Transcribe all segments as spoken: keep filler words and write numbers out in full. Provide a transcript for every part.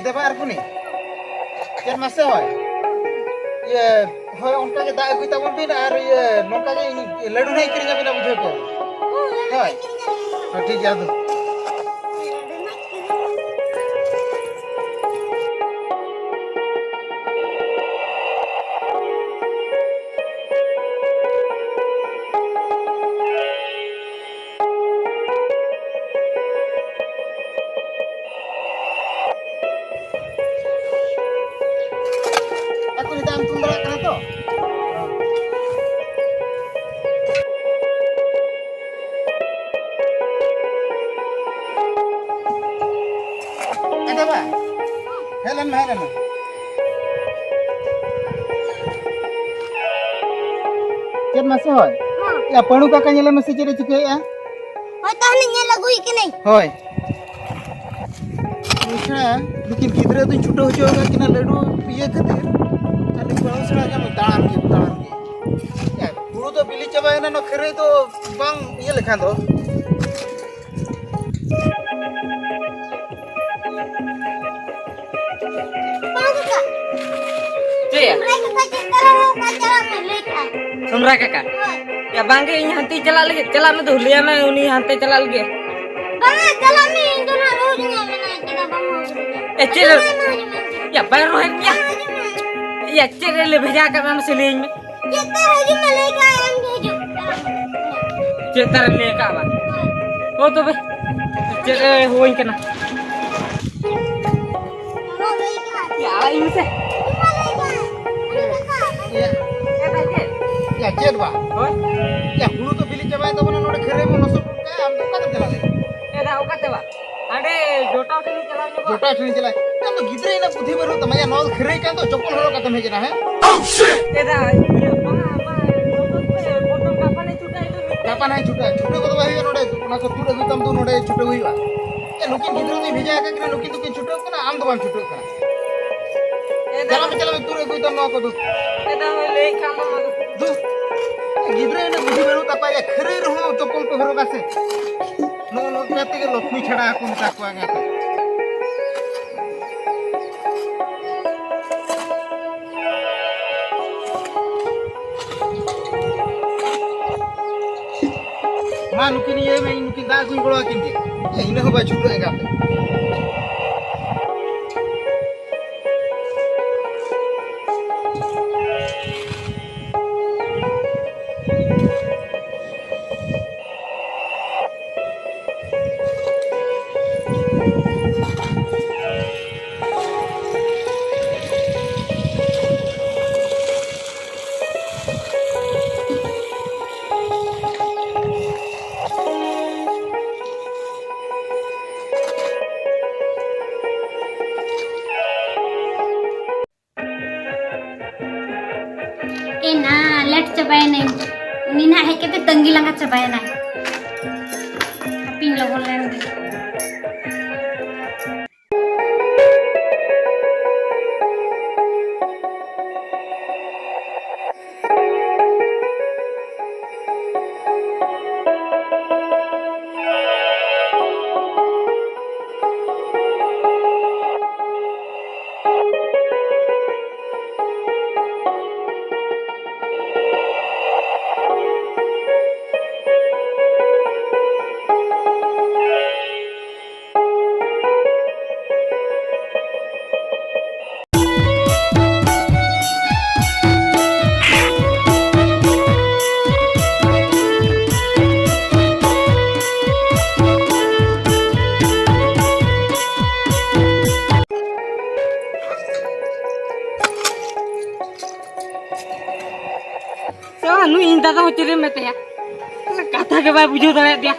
ᱫᱮᱵᱟ ᱟᱨ ᱠᱩᱱᱤ᱾ ᱪᱮᱫ ᱢᱟᱥᱮ ᱦᱳᱭ? ᱤᱭᱟᱹ, ᱦᱳᱭ, ᱚᱱᱠᱟ ᱜᱮ ᱫᱟᱜ ᱟᱹᱜᱩᱭ ᱛᱟᱵᱚᱱ ᱵᱤᱱ ᱟᱨ ᱤᱭᱟᱹ, ᱱᱚᱝᱠᱟ ᱜᱮ ᱤᱧ ᱞᱟᱹᱰᱩ ᱱᱟᱦᱟᱜ ᱤᱧ ᱠᱤᱨᱤᱧ ᱟᱹᱵᱤᱱᱟ, ᱵᱩᱡᱷᱟᱹᱣ ᱠᱮᱜᱼᱟ ᱵᱤᱱ? ᱦᱳᱭ᱾ ᱦᱳᱭ, ᱴᱷᱤᱠ ᱜᱮᱭᱟ ᱟᱫᱚ᱾ ᱟᱠᱚ ᱱᱤᱛᱚᱜ ᱟᱢ ᱛᱩᱞ ᱫᱟᱲᱮᱭᱟᱜ ᱠᱟᱱᱟ ᱛᱚ? ᱮ ᱫᱟᱫᱟ, ᱦᱮᱡ ᱞᱮᱱ ᱢᱮ, ᱦᱮᱡ ᱞᱮᱱ ᱢᱮ᱾ ᱪᱮᱫ ᱢᱟᱥᱮ ᱦᱳᱭ? ᱦᱚᱸ᱾ ᱭᱟ, ᱯᱟᱹᱲᱩ ᱠᱟᱠᱟ ᱧᱮᱞᱮ ᱢᱮᱥᱮ ᱪᱮᱫ ᱮ ᱪᱤᱠᱟᱹᱭᱮᱫᱼᱟ? ᱦᱳᱭ, ᱛᱟᱦᱞᱮ ᱧᱮᱞ ᱟᱹᱜᱩᱭᱮ ᱠᱟᱹᱱᱟᱹᱧ᱾ ᱦᱳᱭ᱾ ᱟᱪᱪᱷᱟ, ᱱᱩᱠᱤᱱ ᱜᱤᱫᱽᱨᱟᱹ ᱫᱚᱧ ᱪᱷᱩᱴᱟᱹᱣ ᱦᱚᱪᱚ ᱟᱠᱟᱫ ᱠᱤᱱᱟ ᱞᱟᱹᱰᱩ ᱤᱭᱟᱹ ᱠᱷᱟᱹᱛᱤᱨ᱾ ᱟᱨ ᱱᱩᱠᱩ ᱵᱟᱹᱦᱩ ᱥᱮᱬᱟ ᱜᱮ ᱫᱟᱬᱟᱱ ᱜᱮ, ᱫᱟᱬᱟᱱ ᱜᱮ᱾ ᱭᱟ, ᱦᱩᱲᱩ ᱫᱚ ᱵᱤᱞᱤ ᱪᱟᱵᱟᱭᱮᱱᱟ, ᱱᱚᱣᱟ ᱠᱷᱟᱹᱨᱟᱹᱭ ᱫᱚ ᱵᱟᱝ ᱤᱭᱟᱹ ᱞᱮᱠᱷᱟᱱ ᱫᱚ᱾ ᱪᱮᱫ ᱭᱟ? ᱥᱚᱢᱨᱟ ᱠᱟᱠᱟ ᱪᱮᱫ ᱛᱟᱨᱟ ᱦᱚᱸ ᱚᱠᱟ ᱪᱟᱞᱟᱜ ᱢᱮ ᱞᱟᱹᱭ ᱠᱟᱜᱼᱟ᱾ ᱥᱚᱢᱨᱟ ᱠᱟᱠᱟ? ᱦᱳᱭ᱾ ᱭᱟ ᱵᱟᱝ ᱜᱮ, ᱤᱧ ᱦᱟᱱᱛᱮᱧ ᱪᱟᱞᱟᱜ ᱞᱟᱹᱜᱤᱫ, ᱪᱟᱞᱟᱜ ᱢᱮ ᱫᱩ, ᱞᱟᱹᱭᱟᱭ ᱢᱮ ᱩᱱᱤ ᱦᱟᱱᱛᱮ ᱪᱟᱞᱟᱜ ᱞᱟᱹᱜᱤᱫ᱾ ᱵᱟᱝᱟ, ᱪᱟᱞᱟᱜ ᱢᱮ, ᱤᱧ ᱫᱚ ᱱᱟᱦᱟᱜ ᱨᱳᱡᱽ ᱤᱧ ᱢᱮᱱᱟ, ᱪᱮᱫᱟᱜ ᱵᱟᱢ ᱦᱚᱦᱚ ᱠᱟᱫᱤᱧᱟ? ᱮ, ᱪᱮᱫ ᱨᱮ? ᱪᱟᱞᱟᱜ ᱢᱮ, ᱦᱤᱡᱩᱜ ᱢᱮ᱾ ᱭᱟ ᱵᱟᱭ ᱨᱚᱦᱚᱭ ᱠᱮᱭᱟ᱾ ᱦᱤᱡᱩᱜ ᱢᱮ᱾ ᱭᱟ ᱪᱮᱫ ᱨᱮ ᱞᱮ ᱵᱷᱮᱡᱟ ᱟᱠᱟᱫ ᱢᱮ ᱢᱟᱥᱮ ᱞᱟᱹᱭᱟᱹᱧ ᱢᱮ? ᱪᱮᱫ ᱛᱮ ᱦᱤᱡᱩᱜ ᱢᱮ, ᱞᱟᱹᱭ ᱠᱟᱜ ᱟᱭ ᱟᱢ ᱜᱮ ᱦᱤᱡᱩᱜ᱾ ᱪᱮᱫ ᱛᱟᱨᱮ ᱞᱟᱹᱭ ᱟᱠᱟᱫ ᱵᱟ? ᱦᱳᱭ᱾ ᱚ ᱛᱚᱵᱮ, ᱪᱮᱫ ᱮ ᱦᱩᱭ ᱠᱟᱱᱟ? ᱟᱢᱟᱜ ᱞᱟᱹᱭ ᱠᱟᱜ ᱟᱭ᱾ ᱭᱟ, ᱟᱲᱟᱜ ᱤᱧ ᱢᱮᱥᱮ᱾ ᱤᱧ ᱢᱟ ᱞᱟᱹᱭ ᱠᱟᱜ ᱟᱭ᱾ ᱩᱱᱤ ᱠᱟᱠᱟ᱾ ᱭᱟ᱾ ᱪᱮᱫ ᱟᱭ ᱪᱮᱫ? ᱭᱟ, ᱪᱮᱫ ᱵᱟ? ᱦᱳᱭ᱾ ᱭᱟ, ᱦᱩᱲᱩ ᱫᱚ ᱵᱤᱞᱤ ᱪᱟᱵᱟᱭᱮᱱ ᱛᱟᱵᱚᱱᱟ, ᱱᱚᱰᱮ ᱠᱷᱟᱹᱨᱟᱹᱭ ᱵᱚᱱ ᱞᱚᱥᱚᱫ ᱜᱚᱫ ᱠᱟᱜᱼᱟ, ᱟᱢ ᱫᱚ ᱚᱠᱟ ᱛᱮᱢ ᱪᱟᱞᱟᱜ ᱞᱟᱹᱜᱤᱫ? ᱮ ᱫᱟ, ᱚᱠᱟ ᱛᱮ ᱵᱟ? ᱦᱟᱸᱰᱮ ᱡᱚᱴᱟᱣ ᱴᱷᱮᱱᱤᱧ ᱪᱟᱞᱟᱣ ᱧᱚᱜᱚᱜᱼᱟ᱾ ᱡᱚᱴᱟᱣ ᱴᱷᱮᱱᱤᱧ ᱪᱟᱞᱟᱜᱼᱟ᱾ ᱟᱢ ᱫᱚ ᱜᱤᱫᱽᱨᱟᱹ ᱤᱱᱟᱹᱜ ᱵᱩᱫᱷᱤ ᱵᱟᱹᱱᱩᱜ ᱛᱟᱢᱟ᱾ ᱭᱟ, ᱱᱚᱣᱟ ᱫᱚ ᱠᱷᱟᱹᱨᱟᱹᱭ ᱠᱟᱱ ᱫᱚ, ᱪᱚᱯᱚᱞ ᱦᱚᱨᱚᱜ ᱠᱟᱛᱮᱢ ᱦᱮᱡ ᱮᱱᱟ, ᱦᱮᱸ? ᱮ ᱫᱟ, ᱤᱭᱟᱹ, ᱵᱟᱝᱟ, ᱟᱢᱟᱜ ᱞᱚᱥᱚᱫ ᱯᱮ, ᱯᱚᱴᱚᱢ ᱜᱟᱯᱟ ᱞᱮ ᱪᱷᱩᱴᱟᱹᱜᱼᱟ, ᱤᱧ ᱫᱚ ᱢᱤᱫ ᱜᱟᱯᱟ ᱱᱟᱦᱟᱜ ᱪᱷᱩᱴᱟᱹᱜᱼᱟ᱾ ᱪᱷᱩᱴᱟᱹᱣ ᱠᱚᱫᱚ ᱵᱟᱭ ᱦᱩᱭᱩᱜᱼᱟ ᱱᱚᱰᱮ᱾ ᱚᱱᱟ ᱠᱚ ᱛᱩᱫ ᱟᱹᱜᱩᱭ ᱛᱟᱢ ᱫᱚ, ᱱᱚᱰᱮ ᱪᱷᱩᱴᱟᱹᱣ ᱦᱩᱭᱩᱜᱼᱟ᱾ ᱮ, ᱱᱩᱠᱤᱱ ᱜᱤᱫᱽᱨᱟᱹ ᱫᱚᱧ ᱵᱷᱮᱡᱟ ᱟᱠᱟᱫ ᱠᱤᱱᱟ, ᱱᱩᱠᱤᱱ ᱫᱚᱠᱤᱱ ᱪᱷᱩᱴᱟᱹᱣ ᱠᱟᱱᱟ, ᱟᱢ ᱫᱚ ᱵᱟᱢ ᱪᱷᱩᱴᱟᱹᱣ ᱠᱟᱱᱟ᱾ ᱮ ᱫᱟ᱾ ᱪᱟᱞᱟᱜ ᱢᱮ, ᱪᱟᱞᱟᱜ ᱢᱮ, ᱛᱩᱫ ᱟᱹᱜᱩᱭ ᱛᱟᱢ ᱱᱚᱣᱟ ᱠᱚᱫᱚ᱾ ᱮ ᱫᱟ, ᱦᱳᱭ, ᱞᱟᱹᱭ ᱠᱷᱟᱱ ᱫᱚ ᱢᱟ᱾ ᱫᱩ, ᱜᱤᱫᱽᱨᱟᱹ ᱤᱱᱟᱹ ᱵᱩᱫᱷᱤ ᱵᱟᱹᱱᱩᱜ ᱛᱟᱯᱮᱭᱟ, ᱠᱷᱟᱹᱨᱟᱹᱭ ᱨᱮᱦᱚᱸ ᱪᱚᱯᱚᱞ ᱯᱮ ᱦᱚᱨᱚᱜᱟ ᱥᱮ? ᱱᱚᱜᱼᱚ ᱱᱚᱝᱠᱟ ᱛᱮᱜᱮ ᱞᱚᱠᱷᱢᱤ ᱪᱷᱟᱲᱟ ᱠᱚ ᱢᱮᱛᱟ ᱠᱚᱣᱟ ᱜᱟᱛᱮ᱾ ᱢᱟ ᱱᱩᱠᱤᱱ ᱤᱭᱟᱹᱭ ᱢᱮ, ᱤᱧ ᱱᱩᱠᱤᱱ ᱫᱟᱜ ᱟᱹᱜᱩᱧ ᱜᱚᱲᱚ ᱟᱹᱠᱤᱱ ᱜᱮ᱾ ᱮ, ᱤᱱᱟᱹ ᱦᱚᱸ ᱵᱟᱭ ᱪᱷᱩᱴᱟᱹᱜ ᱮᱸᱜᱟᱛᱮ᱾ ᱮᱱᱟ, ᱞᱮᱴ ᱪᱟᱵᱟᱭᱮᱱᱟᱹᱧ᱾ ᱩᱱᱤ ᱱᱟᱦᱟᱜ ᱦᱮᱡ ᱠᱟᱛᱮ ᱛᱟᱺᱜᱤ ᱞᱟᱸᱜᱟ ᱪᱟᱵᱟᱭᱮᱱᱟᱭ᱾ ᱦᱟᱯᱤᱧ ᱞᱚᱜᱚᱱ ᱞᱮᱱ ᱜᱮ᱾ ᱥᱮ ᱵᱟᱝ, ᱱᱩᱭ ᱤᱧ ᱫᱟᱫᱟ ᱦᱚᱸ ᱪᱮᱫ ᱮᱢ ᱢᱮᱛᱟᱭᱟ? ᱠᱟᱛᱷᱟ ᱜᱮ ᱵᱟᱭ ᱵᱩᱡᱷᱟᱹᱣ ᱫᱟᱲᱮᱭᱟᱜ ᱛᱮᱭᱟ᱾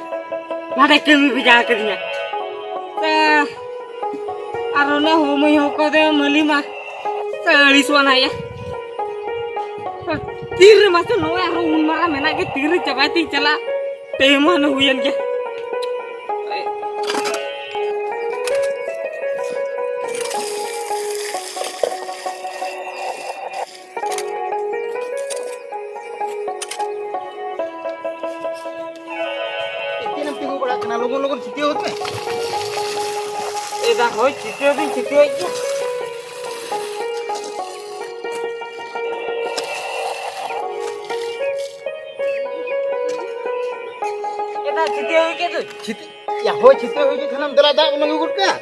ᱱᱟᱰᱮ ᱠᱟᱹᱢᱤ ᱵᱷᱮᱡᱟ ᱟᱠᱟᱫᱤᱧᱟ᱾ ᱥᱮ ᱟᱨ ᱚᱱᱮ ᱦᱚᱢᱚᱭ ᱦᱚᱸ ᱠᱚ ᱫᱮ ᱢᱟᱹᱞᱤ ᱢᱟ᱾ ᱥᱮ ᱟᱹᱲᱤᱥᱚᱜᱼᱟ ᱱᱟᱭᱟ᱾ ᱛᱤᱨᱮ ᱢᱟᱥᱮ ᱱᱚᱜᱼᱚᱭ ᱟᱨᱦᱚᱸ ᱩᱱ ᱢᱟᱨᱟᱝ ᱢᱮᱱᱟᱜ ᱜᱮ, ᱛᱤᱨᱮ ᱪᱟᱵᱟᱭ ᱛᱤᱧ ᱪᱟᱞᱟᱜ? ᱴᱟᱭᱤᱢ ᱦᱚᱸ ᱦᱩᱭᱮᱱ ᱜᱮ᱾ ᱪᱮᱫ ᱮᱢ ᱛᱤᱸᱜᱩ ᱵᱟᱲᱟᱜ ᱠᱟᱱᱟ? ᱞᱚᱜᱚᱱ ᱞᱚᱜᱚᱱ ᱪᱷᱤᱴᱭᱟᱹᱣ ᱦᱚᱫ ᱢᱮ᱾ ᱮᱫᱟ ᱦᱳᱭ, ᱪᱷᱤᱴᱭᱟᱹᱣ ᱫᱩᱧ ᱪᱷᱤᱴᱭᱟᱹᱣᱮᱫ ᱜᱮᱭᱟ᱾ ᱪᱷᱤᱛᱤ, ᱭᱟ, ᱦᱳᱭ, ᱪᱷᱤᱛᱤ ᱦᱩᱭ ᱠᱮᱫ ᱠᱷᱟᱱᱮᱢ, ᱫᱮᱞᱟ ᱫᱟᱜ ᱢᱟᱹᱜᱩ ᱜᱚᱫ ᱠᱟᱜᱼᱟ᱾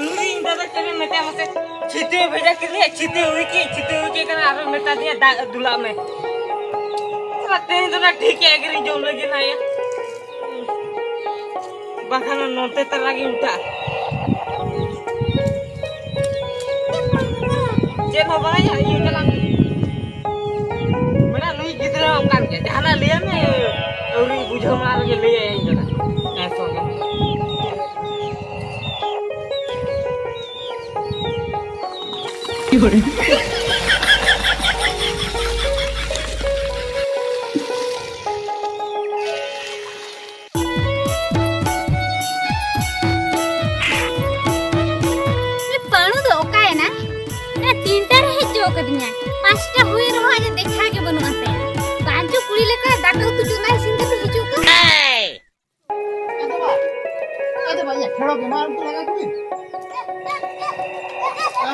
ᱱᱩᱭ ᱤᱧ ᱫᱟᱫᱟ ᱪᱮᱫ ᱮ ᱢᱮᱛᱟᱭᱟ ᱢᱟᱥᱮ? ᱪᱷᱤᱛᱤ ᱵᱷᱮᱡᱟ ᱠᱮᱫᱮᱭᱟ, ᱪᱷᱤᱛᱤ ᱦᱩᱭ ᱠᱮᱫ, ᱪᱷᱤᱛᱤ ᱦᱩᱭ ᱠᱮᱫ ᱠᱷᱟᱱ ᱟᱨᱚ ᱢᱮᱛᱟ ᱫᱮᱭᱟ, "ᱫᱟᱜ ᱫᱩᱞᱟᱜ ᱢᱮ᱾" ᱛᱮᱦᱮᱧ ᱫᱚ ᱱᱟ ᱴᱷᱤᱠ ᱮ ᱟᱹᱠᱷᱨᱤᱧ ᱡᱚᱢ ᱞᱟᱹᱜᱤᱫ ᱱᱟᱭᱟ᱾ ᱵᱟᱠᱷᱟᱱ ᱱᱚᱛᱮ ᱛᱟᱞᱟ ᱜᱮ ᱩᱞᱴᱟ᱾ ᱪᱮᱫ ᱦᱚᱸ ᱵᱟᱝ ᱭᱟ, ᱤᱭᱟᱹ ᱪᱟᱞᱟᱜ ᱢᱮ᱾ ᱢᱟᱱᱮ ᱱᱩᱭ ᱜᱤᱫᱽᱨᱟᱹ ᱦᱚᱸ ᱚᱱᱠᱟᱱ ᱜᱮᱭᱟ, ᱡᱟᱦᱟᱱᱟᱜ ᱞᱟᱹᱭᱟᱭ ᱢᱮ, ᱟᱹᱣᱨᱤ ᱵᱩᱡᱷᱟᱹᱣ ᱢᱟᱲᱟᱝ ᱨᱮᱜᱮ ᱞᱟᱹᱭᱟᱭ ᱤᱧ ᱫᱚ ᱱᱟᱜ᱾ ᱦᱮᱸ, ᱥᱚᱸᱜᱮ᱾ ᱩᱱᱤ ᱯᱟᱹᱲᱩ ᱫᱚ ᱚᱠᱟᱭᱮᱱᱟ? ᱚᱱᱟ ᱛᱤᱱᱴᱟ ᱨᱮ ᱦᱮᱡ ᱦᱚᱪᱚ ᱠᱟᱫᱤᱧᱟᱭ, ᱯᱟᱸᱪᱴᱟ ᱦᱩᱭ ᱨᱮᱦᱚᱸ ᱟᱡᱟᱜ ᱫᱮᱠᱷᱟ ᱜᱮ ᱵᱟᱹᱱᱩᱜ ᱟᱱ ᱛᱟᱭᱟ᱾ ᱵᱟᱝ ᱪᱚ ᱠᱩᱲᱤ ᱞᱮᱠᱟ ᱫᱟᱠᱟ ᱩᱛᱩ ᱪᱚᱸᱫᱟ ᱤᱥᱤᱱ ᱠᱟᱛᱮ ᱦᱤᱡᱩᱜ ᱠᱟᱱ᱾ ᱟᱫᱚ ᱵᱟ, ᱟᱫᱚ ᱵᱟ, ᱤᱭᱟᱹ, ᱠᱷᱮᱲᱚ ᱜᱮ, ᱢᱟ ᱩᱱᱠᱩ ᱞᱟᱜᱟ ᱠᱚᱵᱤᱱ᱾ ᱢᱟ,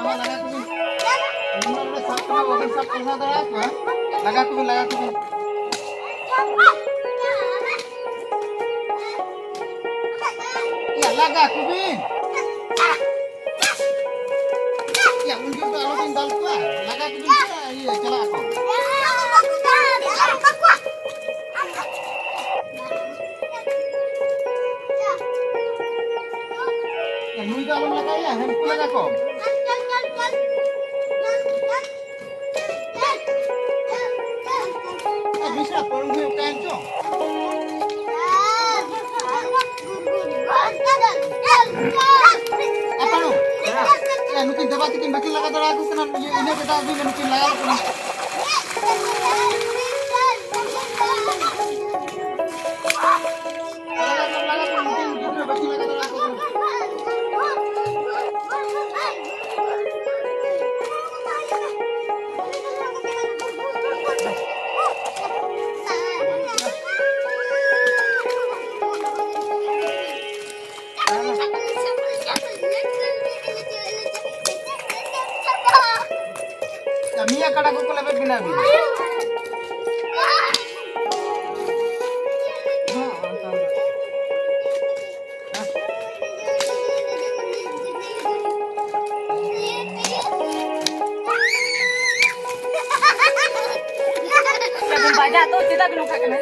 ᱢᱟ, ᱞᱟᱜᱟ ᱠᱚᱵᱤᱱ᱾ ᱩᱱᱟᱹᱜ ᱱᱚᱰᱮ ᱥᱟᱵ ᱠᱚᱢᱟ, ᱵᱟᱵᱤᱱ ᱥᱟᱵ ᱠᱚᱢᱟ ᱫᱟᱲᱮᱭᱟᱠᱚᱣᱟ᱾ ᱞᱟᱜᱟ ᱠᱚᱵᱤᱱ, ᱞᱟᱜᱟ ᱠᱚᱵᱤᱱ᱾ ᱭᱟ, ᱞᱟᱜᱟ ᱠᱚᱵᱤᱱ᱾ ᱭᱟ, ᱩᱱ ᱡᱚᱠᱷᱚᱱ ᱫᱚ ᱟᱞᱚᱵᱤᱱ ᱫᱟᱞ ᱠᱚᱣᱟ, ᱞᱟᱜᱟ ᱠᱚᱵᱤᱱ ᱥᱮ, ᱤᱭᱟᱹ, ᱪᱟᱞᱟᱜ ᱟᱠᱚ᱾ ᱭᱟ, ᱱᱩᱭ ᱫᱚ ᱟᱞᱚᱢ ᱞᱟᱜᱟᱭᱟ, ᱦᱟᱹᱱᱠᱩ ᱞᱟᱜᱟ ᱠᱚᱢ᱾ ᱮ, ᱵᱤᱥᱟ, ᱯᱟᱹᱲᱩ ᱦᱩᱭᱩᱜ ᱠᱟᱱ ᱪᱚ᱾ ᱮ, ᱯᱟᱹᱲᱩ, ᱮ, ᱱᱩᱠᱤᱱ ᱫᱟᱫᱟ ᱛᱟᱹᱠᱤᱱ ᱵᱟᱹᱠᱤᱱ ᱞᱟᱜᱟ ᱫᱟᱲᱮᱭᱟᱠᱚ ᱠᱟᱱᱟ, ᱤᱭᱟᱹ, ᱤᱱᱟᱹ ᱠᱟᱛᱷᱟ ᱟᱹᱜᱩᱭ ᱢᱮ, ᱱᱩᱠᱤᱱ ᱞᱟᱜᱟ ᱠᱚ ᱠᱟᱱᱟ᱾ ᱞᱟᱜᱟ ᱠᱚ, ᱞᱟᱜᱟ ᱠᱚ, ᱱᱩᱠᱤᱱ ᱜᱤᱫᱽᱨᱟᱹ ᱵᱟᱹᱠᱤᱱ ᱞᱟᱜᱟ ᱫᱟᱲᱮᱭᱟᱠᱚ ᱠᱟᱱᱟ᱾ ᱱᱤᱭᱟᱹ ᱠᱟᱰᱟ ᱠᱚᱠᱚ ᱞᱮᱵᱮᱫ ᱵᱮᱱᱟ ᱵᱤᱱ᱾ ᱵᱟᱡᱟᱜ ᱫᱚ ᱪᱮᱫᱟᱜ ᱵᱤᱱ ᱱᱚᱝᱠᱟᱜ ᱠᱟᱱᱟ?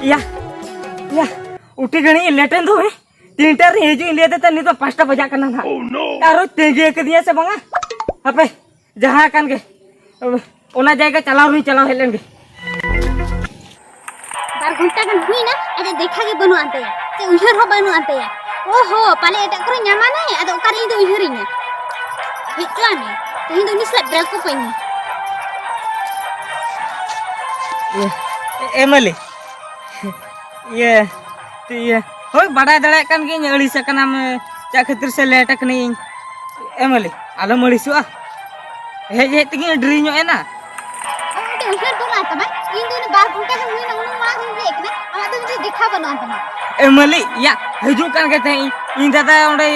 ᱭᱟ, ᱭᱟ, ᱩᱴᱷᱤ ᱜᱷᱟᱹᱲᱤᱡ ᱞᱮᱴᱮᱱ ᱫᱚ, ᱦᱮᱸ? ᱛᱤᱱᱴᱟ ᱨᱮ ᱦᱤᱡᱩᱜ ᱤᱧ ᱞᱟᱹᱭ ᱫᱟ, ᱱᱤᱛ ᱫᱚ ᱯᱟᱸᱪᱴᱟ ᱵᱟᱡᱟᱜ ᱠᱟᱱᱟ ᱱᱟᱦᱟᱜ᱾ ᱟᱨᱚ ᱛᱤᱸᱜᱤ ᱟᱠᱟᱫᱤᱧᱟ ᱥᱮ ᱵᱟᱝᱟ? ᱦᱟᱯᱮ, ᱡᱟᱦᱟᱸ ᱠᱟᱱ ᱜᱮ, ᱚᱱᱟ ᱡᱟᱭᱜᱟ ᱪᱟᱞᱟᱣ ᱨᱮᱦᱚᱸᱧ ᱪᱟᱞᱟᱣ ᱦᱮᱡ ᱞᱮᱱ ᱜᱮ᱾ ᱵᱟᱨ ᱜᱷᱚᱱᱴᱟ ᱜᱟᱱ ᱦᱩᱭᱱᱟ, ᱟᱡᱟᱜ ᱫᱮᱠᱷᱟ ᱜᱮ ᱵᱟᱹᱱᱩᱜ ᱟᱱ ᱛᱟᱭᱟ, ᱥᱮ ᱩᱭᱦᱟᱹᱨ ᱦᱚᱸ ᱵᱟᱹᱱᱩᱜ ᱟᱱ ᱛᱟᱭᱟ᱾ ᱳᱦᱳ, ᱯᱟᱞᱮ ᱮᱴᱟᱜ ᱠᱚᱨᱮ ᱧᱟᱢᱟᱱᱟᱭ, ᱟᱫᱚ ᱚᱠᱟᱨᱮ ᱤᱧ ᱫᱚ ᱩᱭᱦᱟᱹᱨᱤᱧᱟ? ᱦᱮᱡ ᱦᱚᱪᱚᱣᱟᱭ ᱢᱮ, ᱛᱮᱦᱮᱧ ᱫᱚ ᱩᱱᱤ ᱥᱟᱞᱟᱜ ᱵᱨᱮᱠ ᱠᱚ ᱯᱟᱹᱧ᱾ ᱤᱭᱟᱹ, ᱮ ᱢᱟᱹᱞᱤ, ᱤᱭᱟᱹ, ᱤᱭᱟᱹ, ᱦᱳᱭ, ᱵᱟᱰᱟᱭ ᱫᱟᱲᱮᱭᱟᱜ ᱠᱟᱱ ᱜᱤᱭᱟᱹᱧ, ᱟᱹᱲᱤᱥ ᱟᱠᱟᱱᱟᱢ, ᱪᱮᱫ ᱠᱷᱟᱹᱛᱤᱨ ᱥᱮ ᱞᱮᱴ ᱟᱠᱟᱱᱟᱹᱧ᱾ ᱮ ᱢᱟᱹᱞᱤ, ᱟᱞᱚᱢ ᱟᱹᱲᱤᱥᱚᱜᱼᱟ, ᱦᱮᱡ ᱦᱮᱡ ᱛᱮᱜᱮᱧ ᱰᱮᱨᱤ ᱧᱚᱜ ᱮᱱᱟ᱾ ᱟᱢ ᱢᱤᱫᱴᱮᱱ ᱩᱭᱦᱟᱹᱨ ᱫᱚ ᱢᱮᱱᱟᱜ ᱛᱟᱢᱟ, ᱤᱧ ᱫᱚ ᱩᱱᱤ ᱵᱟᱨ ᱜᱷᱚᱱᱴᱟ ᱜᱟᱱ ᱦᱩᱭᱱᱟ, ᱩᱱᱟᱹᱜ ᱢᱟᱲᱟᱝ ᱨᱤᱧ ᱦᱮᱡ ᱟᱠᱟᱱᱟ, ᱟᱢᱟᱜ ᱫᱚ ᱢᱤᱫᱴᱮᱱ ᱫᱮᱠᱷᱟ ᱵᱟᱹᱱᱩᱜ ᱟᱱ ᱛᱟᱢᱟ᱾ ᱮ ᱢᱟᱹᱞᱤ, ᱭᱟ, ᱦᱤᱡᱩᱜ ᱠᱟᱱ ᱜᱮ ᱛᱟᱦᱮᱸᱫ ᱤᱧ, ᱤᱧ ᱫᱟᱫᱟ ᱚᱸᱰᱮ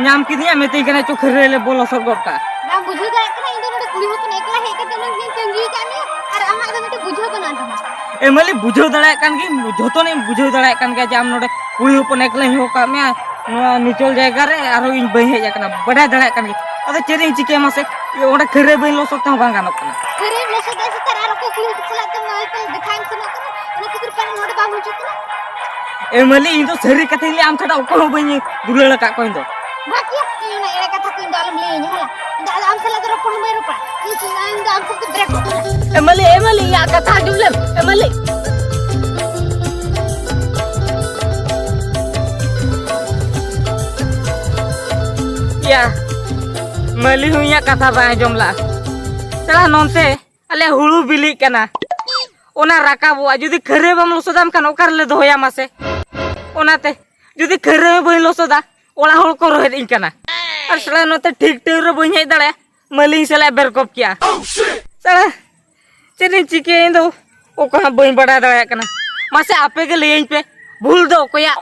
ᱧᱟᱢ ᱠᱤᱫᱤᱧᱟ, ᱢᱤᱛᱟᱹᱧ ᱠᱟᱱᱟ, "ᱪᱚ, ᱠᱷᱟᱹᱨᱟᱹᱭ ᱞᱮ ᱵᱚᱞ ᱞᱚᱥᱚᱫ ᱜᱚᱫ ᱠᱟᱜᱼᱟ᱾" ᱵᱟᱢ ᱵᱩᱡᱷᱟᱹᱣ ᱫᱟᱲᱮᱭᱟᱜ ᱠᱟᱱᱟ, ᱤᱧ ᱫᱚ ᱱᱚᱰᱮ ᱠᱩᱲᱤ ᱦᱚᱯᱚᱱ ᱮᱠᱞᱟ ᱦᱮᱡ ᱠᱟᱛᱮ ᱩᱱᱟᱹᱜ ᱜᱷᱟᱹᱲᱤᱡ ᱛᱟᱺᱜᱤ ᱟᱠᱟᱫ ᱢᱮᱭᱟ, ᱟᱨ ᱟᱢᱟᱜ ᱫᱚ ᱢᱤᱫᱴᱮᱱ ᱵᱩᱡᱷᱟᱹᱣ ᱵᱟᱹᱱᱩᱜ ᱟᱱ ᱛᱟᱢᱟ᱾ ᱮ ᱢᱟᱹᱞᱤ, ᱵᱩᱡᱷᱟᱹᱣ ᱫᱟᱲᱮᱭᱟᱜ ᱠᱟᱱ ᱜᱤᱭᱟᱹᱧ, ᱡᱷᱚᱛᱚᱱᱟᱜ ᱤᱧ ᱵᱩᱡᱷᱟᱹᱣ ᱫᱟᱲᱮᱭᱟᱜ ᱠᱟᱱ ᱜᱮᱭᱟ ᱡᱮ ᱟᱢ ᱱᱚᱰᱮ ᱠᱩᱲᱤ ᱦᱚᱯᱚᱱ ᱮᱠᱞᱟᱧ ᱦᱚᱦᱚ ᱠᱟᱜ ᱢᱮᱭᱟ ᱱᱚᱣᱟ ᱱᱤᱪᱚᱞ ᱡᱟᱭᱜᱟ ᱨᱮ, ᱟᱨᱦᱚᱸ ᱤᱧ ᱵᱟᱹᱧ ᱦᱮᱡ ᱟᱠᱟᱱᱟ, ᱵᱟᱰᱟᱭ ᱫᱟᱲᱮᱭᱟᱜ ᱠᱟᱱ ᱜᱤᱭᱟᱹᱧ᱾ ᱟᱫᱚ ᱪᱮᱫ ᱤᱧ ᱪᱤᱠᱟᱹᱭᱟ ᱢᱟᱥᱮ, ᱚᱸᱰᱮ ᱠᱷᱟᱹᱨᱟᱹᱭ ᱵᱟᱹᱧ ᱞᱚᱥᱚᱫ ᱛᱮᱦᱚᱸ ᱵᱟᱝ ᱜᱟᱱᱚᱜ ᱠᱟᱱᱟ᱾ ᱠᱷᱟᱹᱨᱟᱹᱭ ᱞᱚᱥᱚᱫ ᱮ ᱥᱮ ᱟᱨ ᱚᱠᱚᱭ ᱠᱩᱲᱤ ᱦᱚᱯᱚᱱ ᱥᱟᱞᱟᱜ ᱫᱚ ᱢᱟᱹᱭ ᱛᱮ ᱫᱮᱠᱷᱟᱧ ᱥᱮᱱᱚᱜ ᱠᱟᱱᱟ, ᱚᱱᱟ ᱠᱷᱟᱹᱛᱤᱨ ᱯᱟᱞᱮ ᱱᱚᱰᱮ ᱵᱟᱢ ᱦᱤᱡᱩᱜ ᱠᱟᱱᱟ᱾ ᱮ ᱢᱟᱹᱞᱤ, ᱤᱧ ᱫᱚ ᱥᱟᱹᱨᱤ ᱠᱟᱛᱷᱟᱧ ᱞᱟᱹᱭᱟ, ᱟᱢ ᱪᱷᱟᱰᱟ ᱚᱠᱚᱭ ᱦᱚᱸ ᱵᱟᱹᱧ ᱫᱩᱞᱟᱹᱲ ᱟᱠᱟᱫ ᱠᱚᱣᱟ ᱤᱧ ᱫᱚ᱾ ᱵᱷᱟᱜᱽ ᱜᱮᱭᱟ, ᱤᱧ ᱚᱱᱟ ᱮᱲᱮ ᱠᱟᱛᱷᱟ ᱠᱚ ᱤᱧ ᱫᱚ ᱟᱞᱚᱢ ᱞᱟᱹᱭᱟᱹᱧᱟ, ᱦᱮᱸ? ᱤᱧ ᱫᱚ ᱟᱫᱚ ᱟᱢ ᱥᱟᱞᱟᱜ ᱫᱚ ᱨᱚᱯᱚᱲ ᱦᱚᱸ ᱵᱟᱹᱧ ᱨᱚᱯᱚᱲᱟ᱾ ᱤᱧ ᱫᱚ, ᱤᱧ ᱫᱚ ᱟᱢ ᱥᱟᱞᱟᱜ ᱫᱚ ᱵᱨᱮᱠ ᱠᱚ ᱠᱟᱱᱟ᱾ ᱮ ᱢᱟᱹᱞᱤ, ᱮ ᱢᱟᱹᱞᱤ, ᱤᱧᱟᱜ ᱠᱟᱛᱷᱟ ᱟᱸᱡᱚᱢ ᱞᱮᱢ, ᱮ ᱢᱟᱹᱞᱤ᱾ ᱭᱟ, ᱢᱟᱹᱞᱤ ᱦᱚᱸ ᱤᱧᱟᱜ ᱠᱟᱛᱷᱟ ᱵᱟᱭ ᱟᱸᱡᱚᱢ ᱞᱟᱜᱼᱟ᱾ ᱪᱟᱞᱟᱜ ᱱᱚᱱᱛᱮ, ᱟᱞᱮ ᱦᱩᱲᱩ ᱵᱤᱞᱤᱜ ᱠᱟᱱᱟ, ᱚᱱᱟ ᱨᱟᱠᱟᱵᱚᱜᱼᱟ᱾ ᱡᱩᱫᱤ ᱠᱷᱟᱹᱨᱟᱹᱭ ᱵᱟᱢ ᱞᱚᱥᱚᱫᱟᱢ ᱠᱷᱟᱱ ᱚᱠᱟ ᱨᱮᱞᱮ ᱫᱚᱦᱚᱭᱟ ᱢᱟᱥᱮ? ᱚᱱᱟᱛᱮ ᱡᱩᱫᱤ ᱠᱷᱟᱹᱨᱟᱹᱭ ᱦᱚᱸ ᱵᱟᱹᱧ ᱞᱚᱥᱚᱫᱟ, ᱚᱲᱟᱜ ᱦᱚᱲ ᱠᱚ ᱨᱚᱦᱮᱫ ᱤᱧ ᱠᱟᱱᱟ᱾ ᱟᱨ ᱥᱟᱞᱟ ᱱᱚᱛᱮ ᱴᱷᱤᱠ ᱴᱟᱭᱤᱢ ᱨᱮ ᱵᱟᱹᱧ ᱦᱮᱡ ᱫᱟᱲᱮᱭᱟᱜᱼᱟ, ᱢᱟᱹᱞᱤᱧ ᱥᱟᱞᱟᱜ ᱵᱮᱨᱠᱚᱯ ᱠᱮᱜᱼᱟ᱾ ᱥᱟᱞᱟ, ᱪᱮᱫ ᱤᱧ ᱪᱤᱠᱟᱹᱭᱟ? ᱤᱧ ᱫᱚ ᱚᱠᱟ ᱦᱚᱸ ᱵᱟᱹᱧ ᱵᱟᱲᱟᱭ ᱫᱟᱲᱮᱭᱟᱜ ᱠᱟᱱᱟ᱾ ᱢᱟᱥᱮ ᱟᱯᱮ ᱜᱮ ᱞᱟᱹᱭᱟᱹᱧ ᱯᱮ, ᱵᱷᱩᱞ ᱫᱚ ᱚᱠᱚᱭᱟᱜ?